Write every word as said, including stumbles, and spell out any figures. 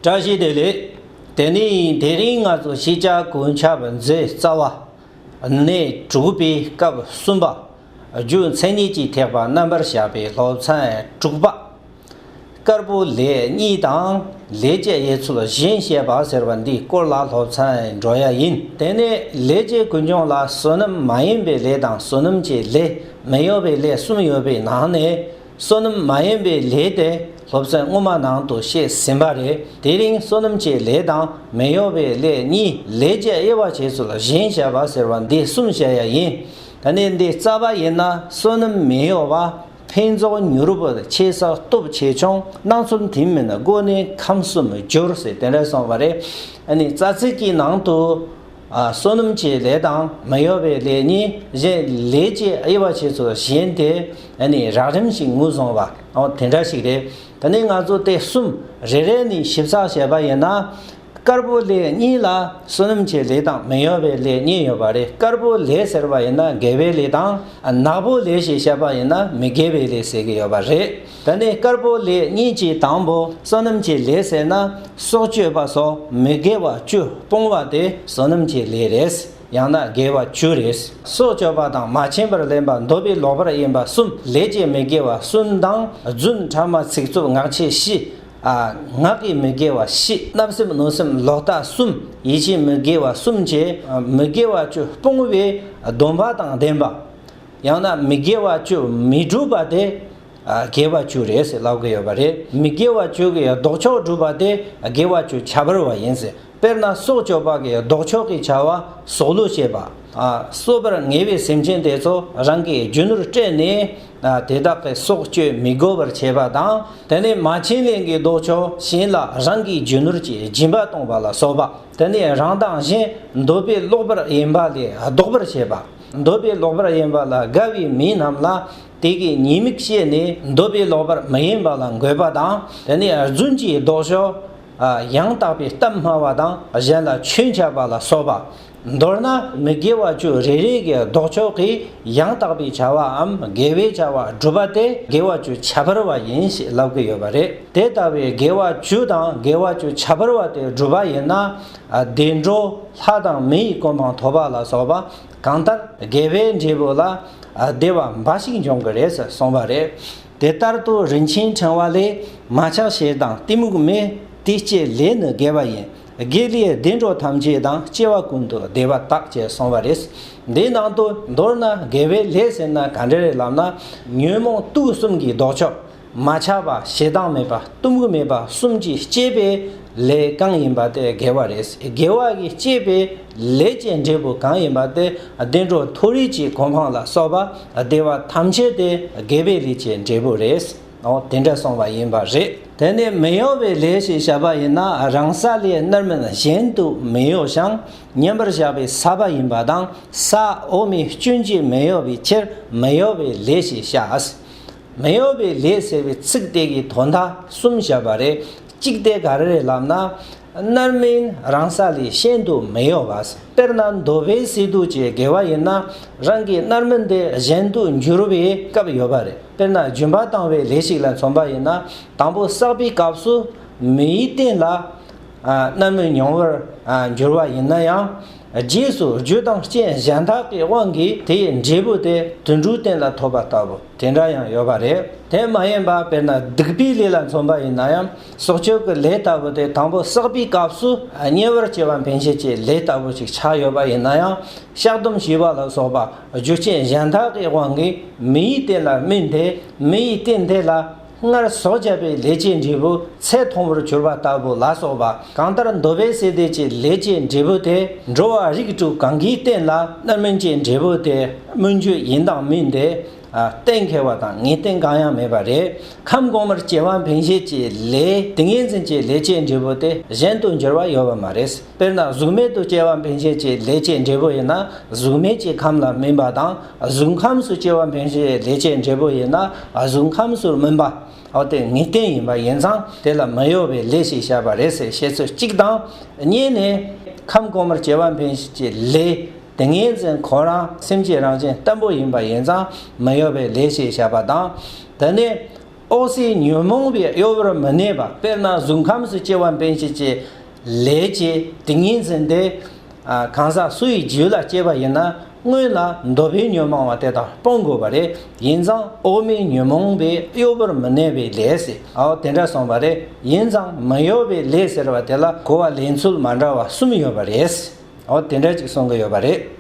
བཀྲ་ཤིས་བདེ་ལེགས། དེ་ནས་དེ་རིང་ང་ཚོ་ཤེས་བྱ་གོ་ཆ་བ་མཛོད་རྩ་བ་ནས་དྲུག་པའི་སྐབས་གསུམ་པ། རྒྱུ་མཚན་ཉིད་ཀྱི་ཐེག་པ་རྣམ་པར་གཞག་པའི་སློབ་ཚན་དྲུག་པ། དཀར་པོའི་ལས་གཉིས་དང་ལས་ཀྱི་དབྱེ་ཚུལ་གཞན་བཤད་པ་ཟེར་བ་འདིའི་སྐོར་ལ་སློབ་ཚན་འགྲོ་ཡ་ཡིན། དེ་ནས་ལས་ཀྱི་ཀུན་འབྱུང་ལ་བསོད་ནམས་མ་ཡིན་པའི་ལས་དང་བསོད་ནམས་ཀྱི་ལས། མི་གཡོ་བའི་ལས་གསུམ་ཡོད་པའི་ནང་ནས། བསོད་ནམས་མ་ཡིན་པའི་ལས་དེ་སློབ་ཚན་སྔོན་མ་ནང་དུ་བཤད་ཟིན་པ་རེད། དེ་རིང་བསོད་ནམས་ཀྱི་ལས་དང་མི་གཡོ་བའི་ལས་གཉིས། ལས་ཀྱི་དབྱེ་བ་བྱེད་ཚུལ་གཞན་བཤད་པ་ཟེར་བ་འདི་གསུམ་བཤད་ཡ་ཡིན། ད་ནི་འདི་རྩ་བ་ཡིན་ན་བསོད་ནམས་མི་གཡོ་བ། ཕུན་ཚོགས་མྱུར་བར་ཆེ་ས་སྟོབས་ཆེ་ཆུང་། སྣང་ཚུལ་དེ་མིན་སྒོ་ནས་ཁམས་གསུམ་འགྱུར་ཟེར་དེ་འདྲ་གསུངས་པ་རེད། ཨ་ནི་རྩ་ཚིག་གི་ནང་དུ། ཨ། བསོད་ནམས་ཀྱི་ལས་དང་མི་གཡོ་བའི་ལས་གཉིས། གཞན་ལས་ཀྱི་དབྱེ་བ་བྱེད་ཚུལ་གཞན་དེ་ཨ་ནི་རགས་རིམ་ཞིག་ངོས་བཟུང་བ། འོ་དེ་འདྲ་ཞིག་རེད། ད་ནི་ང་ཚོ་དེ་གསུམ་རེ་རེ་ནས་ཞིབ་ཚགས་བྱས་པ་ཡིན་ན། དཀར་པོའི་ལས་གཉིས་ལ་བསོད་ནམས་ཀྱི་ལས་དང་མི་གཡོ་བའི་ལས་གཉིས་ཡོད་པ་རེད། དཀར་པོའི་ལས་ཟེར་བ་ཡིན་ན་དགེ་བའི་ལས་དང་། ནག་པོའི་ལས་ཞེས་བཤད་པ་ཡིན་ན་མི་དགེ་བའི་ལས་ཟེར་གྱི་ཡོད་པ་རེད། ད་ནི་དཀར་པོའི་ལས་གཉིས་ཀྱི་དང་པོ་བསོད་ནམས་ཀྱི་ལས་ཟེར་ན། སྲོག་གཅོད་པ་སོགས་མི་དགེ་བ་བཅུ་སྤོང་བ་དེ་བསོད་ནམས་ཀྱི་ལས་རེད། ཡང་ན་དགེ་བ་བཅུ་རེད། སྲོག་གཅོད་པ་དང་མ་བྱིན་པར་ལེན་པ། འདོད་པའི་ལོག་པར་གཡེམ་པ་གསུམ། ལས་ཀྱི་མི་དགེ་བ་གསུམ་དང་། རྫུན། ཕྲ་མ། ཚིག་རྩུབ། ངག་འཁྱལ་བཞི། ཨ། ངག་གི་མི་དགེ་བ་བཞི། བརྣབ་སེམས། གནོད་སེམས། ལོག་ལྟ་གསུམ། ཡིད་ཆེས་མི་དགེ་བ་གསུམ་བཅས་མི་དགེ་བ་བཅུ་སྤོང་བའི་སྡོམ་པ་དང་ལྡན་པ། ཡང་ན་མི་དགེ་བ་བཅུ་མི་སྒྲུབ་པ་དེ། ཨ། དགེ་བ་བཅུ་རེད་ཟེར་ལབ་ཀྱི་ཡོད་པ་རེད། མི་དགེ་བ་བཅུ་གི་ལྡོག་ཕྱོགས་སྒྲུབ་པ་དེ་དགེ་བ་བཅུ་ཁྱད་པར་བ་ཡིན་ཟེར། དཔེར་ན་སྲོག་གཅོད་པ་གི་ལྡོག་ཕྱོགས་ཀྱི་བྱ་བ་སྲོག་བླུ་བྱེད་པ། ཨ། གསོད་པར་ངེས་པའི་སེམས་ཅན་དེ་ཚོ་རང་གི་རྒྱུ་ནོར་སྤྲད་ནས། ཨ། དེ་དག་གི་སྲོག་གཅོད་མི་དགོས་པར་བྱེད་པ་དང་། དེ་ནས་མ་བྱིན་ལེན་གྱི་ལྡོག་ཕྱོགས་གཞན་ལ་རང་གི་རྒྱུ་ནོར་གྱི་སྦྱིན་པ་གཏོང་བ་ལ་སོགས་པ། དེ་ནས་རང་དང་གཞན་འདོད་པའི་ལོག་པར་གཡེམ་པ་ལས་ལྡོག་པར་བྱེད་པ། འདོད་པའི་ལོག་པར་གཡེམ་པ་ལ་དགའ་བའི་མི་རྣམས་ལ་དེ་གི་ཉེས་དམིགས་བཤད་ནས་འདོད་པའི་ལོག་པར་མི་གཡེམ་པ་ལ་འགོད་པ་དང་། དེ་ནས་རྫུན་གྱི་ལྡོག་ཕྱོགས། ཨ། ཡང་དག་པའི་གཏམ་སྨྲ་བ་དང་གཞན་ལ་ཆོས་འཆད་པ་ལ་སོགས་པ། མདོར་ན་མི་དགེ་བ་བཅུ་རེ་རེ་གི་ལྡོག་ཕྱོགས་ཀྱི་ཡང་དག་པའི་བྱ་བའམ་དགེ་བའི་བྱ་བ་སྒྲུབ་པ་དེ་དགེ་བ་བཅུ་ཁྱད་པར་བ་ཡིན་ཞེས་ལབ་ཀྱི་ཡོད་པ་རེད། དེ་ལྟ་བུའི་དགེ་བ་བཅུ་དང་དགེ་བ་བཅུ་ཁྱད་པར་བ་དེ་སྒྲུབ་པ་ཡིན་ན། ཨ། བདེ་འགྲོ་ལྷ་དང་མི་ཡི་གོ་འཕང་ཐོབ་པ་ལ་སོགས་པ། གང་ལྟར་དགེ་བའི་འབྲས་བུ་ལ། ཨ། བདེ་བ་འབའ་ཞིག་འབྱུང་གི་རེད་ཟེར་གསུངས་པ་རེད། དེ་ལྟར་དུ་རིན་ཆེན་ཕྲེང་བ་ལས། མ་ཆགས་ཞེ་སྡང་གཏི་མུག་མེད། དེ་སྐྱེ་ལས་ནི་དགེ་བ་ཡིན། དགེ་ལས་བདེ་འགྲོ་ཐམས་ཅད་དང་། སྐྱེ་བ་ཀུན་ཏུ་བདེ་བ་དག་ཅེས་གསུངས་པ་རེད། འདིའི་ནང་དུ་མདོར་ན་དགེ་བའི་ལས་ཟེར་ན་ག་འདྲ་རེད་ལབ་ན། ཉོན་མོངས་དུག་གསུམ་གྱི་ལྡོག་ཕྱོགས། མ་ཆགས་པ། ཞེ་སྡང་མེད་པ། གཏི་མུག་མེད་པ་གསུམ་གྱིས་བསྐྱེད་པའི་ལས་གང་ཡིན་པ་དེ་དགེ་བ་རེད། དགེ་བ་གིས་བསྐྱེད་པའི་ལས་ཀྱི་འབྲས་བུ་གང་ཡིན་པ་དེ་བདེ་འགྲོ་མཐོ་རིས་ཀྱི་གོ་འཕང་ལ་སོགས་པ་བདེ་བ་ཐམས་ཅད་དེ་དགེ་བའི་ལས་ཀྱི་འབྲས་བུ་རེད། འོ་དེ་འདྲ་གསུངས་པ་ཡིན་པ་རེད། དེ་ནས་མི་གཡོ་བའི་ལས་ཞེས་བྱ་བ་ཡིན་ན། རང་ས་ལས་རྣམ་སྨིན་གཞན་དུ་མི་གཡོ་ཞིང་། ཉམས་པར་བཞག་པའི་ས་པ་ཡིན་པ་དང་། ས་འོག་མའི་སྐྱོན་གྱིས་མི་གཡོ་བའི་ཕྱིར་མི་གཡོ་བའི་ལས་ཞེས་བྱ། མི་གཡོ་བའི་ལས་ཟེར་བའི་ཚིག་དེ་གི་དོན་དག་གསུམ་བཤད་པ་རེད། གཅིག་དེ་ག་རེ་རེད་ལབ་ན། རྣམ་སྨིན་རང་ས་ལས་གཞན་དུ་མི་གཡོ་བ། དཔེར་ན་འདོད་པའི་སེམས་དུ་ཅེས་དགེ་བ་ཡིན་ན། རང་གི་རྣམ་སྨིན་དེ་གཞན་དུ་འགྱུར་བའི་སྐབས་ཡོད་པ་རེད། དཔེར་ན་སྦྱིན་པ་བཏང་བའི་ལས་ཤིག་ལ་མཚོན་པ་ཡིན་ན། དང་པོ་བསགས་པའི་སྐབས་སུ་མི་ཡི་རྟེན་ལ། ཨ། རྣམ་སྨིན་མྱོང་བར། ཨ། འགྱུར་བ་ཡིན་ན་ཡང་། རྗེས་སུ་རྒྱུ་དང་རྐྱེན་གཞན་དག་གི་དབང་གིས་དེའི་འབྲས་བུ་དེ་དུད་འགྲོའི་རྟེན་ལ་ཐོབ་པ་ལྟ་བུ་དེ་འདྲ་ཡང་ཡོད་པ་རེད། དེ་མ་ཡིན་པ་དཔེར་ན་སྡིག་པའི་ལས་ལ་མཚོན་པ་ཡིན་ན་ཡང་། སྲོག་གཅོད་ཀྱི་ལས་ལྟ་བུ་དེ་དང་པོ་བསགས་པའི་སྐབས་སུ་ཉེ་བར་སྐྱེ་བ་འཕེན་བྱེད་ཀྱི་ལས་ལྟ་བུ་ཞིག་ཆགས་ཡོད་པ་ཡིན་ན་ཡང་། བཤགས་སྡོམ་ཞེས་པ་ལ་སོགས་པ་རྒྱུ་རྐྱེན་གཞན་དག་གི་དབང་གིས་མི་ཡི་རྟེན་ལ་སྨིན་ཏེ། མི་ཡི་རྟེན་དེ་ལ་སྔར་བསགས་བྱ་བའི་ལས་ཀྱི་འབྲས་བུ་ཚེ་ཐུང་བར་གྱུར་པ་ལྟ་བུ་ལ་སོགས་པ། གང་ལྟར་འདོད་པའི་སེམས་དེ་ཀྱི་ལས་ཀྱི་འབྲས་བུ་དེ་འགྲོ་བ་རིགས་དྲུག་གང་གི་རྟེན་ལ་རྣམ་སྨིན་གྱི་འབྲས་བུ་དེ་སྨིན་རྒྱུ་ཡིན་དང་མིན་དེ། ཨ། གཏན་འཁེལ་བ་དང་ངེས་གཏན་གང་ཡང་མེད་པ་རེད། ཁམས་གོང་མར་སྐྱེ་བ་འཕེན་བྱེད་ཀྱི་ལས། ཏིང་ངེ་འཛིན་གྱི་ལས་ཀྱི་འབྲས་བུ་དེ་གཞན་དུ་འགྱུར་བ་ཡོད་པ་མ་རེད། དཔེར་ན་གཟུགས་མེད་དུ་སྐྱེ་བ་འཕེན་བྱེད་ཀྱི་ལས་ཀྱི་འབྲས་བུ་ཡིན་ན། གཟུགས་མེད་ཀྱི་ཁམས་ལ་སྨིན་པ་དང་། གཟུགས་ཁམས་སུ་སྐྱེ་བ་འཕེན་བྱེད་ཀྱི་ལས་ཀྱི་འབྲས་བུ་ཡིན་ན། གཟུགས་ཁམས་སུ་སྨིན་པ། འོ་དེ་ངེས་གཏན་ཡིན་པ་ཡིན་ཙང་། དེ་ལ་མི་གཡོ་བའི་ལས་ཞེས་བྱ་བ་རེད་ཟེར་བཤད་ཚུལ་གཅིག་དང་། གཉིས་ནས། ཁམས་གོང་མར་སྐྱེ་བ་འཕེན་བྱེད་ཀྱི་ལས། ཏིང་ངེ་འཛིན་ཁོ་རང་སེམས་ཀྱི་རང་བཞིན་བརྟན་པོ་ཡིན་པ་ཡིན་ཙང་། མི་གཡོ་བའི་ལས་ཞེས་བྱ་བ་དང་། དེ་ནས། འོག་སའི་ཉོན་མོངས་པའི་གཡོ་བར་མི་གནས་པ། དཔེར་ན་གཟུགས་ཁམས་སུ་སྐྱེ་བ་འབེན་བྱེད་ཀྱི་ལས་ཀྱི་ཏིང་ངེ་འཛིན་དེ། ཨ། གང་ཟག་སུ་ཡི་རྒྱུད་ལ་སྐྱེས་པ་ཡིན་ན། སྔོན་ལ་འདོད་པའི་ཉོན་མོངས་པ་དེ་དག་སྤང་དགོས་པ་རེད། ཡིན་ཙང་འོག་མའི་ཉོན་མོངས་པའི་གཡོ་བར་མི་གནས་པའི་ལས་ཟེར། ཨའོ་དེ་འདྲ་གསུངས་པ་རེད། ཡིན་ཙང་མི་གཡོ་བའི་ལས་ཟེར་བ་དེ་ལ་གོ་བ་ལེན་ཚུལ་མ་འདྲ་བ་གསུམ་ཡོད་པ་རེད། ཨའོ་དེ་འདྲ་ཅིག་གསུང་གི་ཡོད་པ་རེད།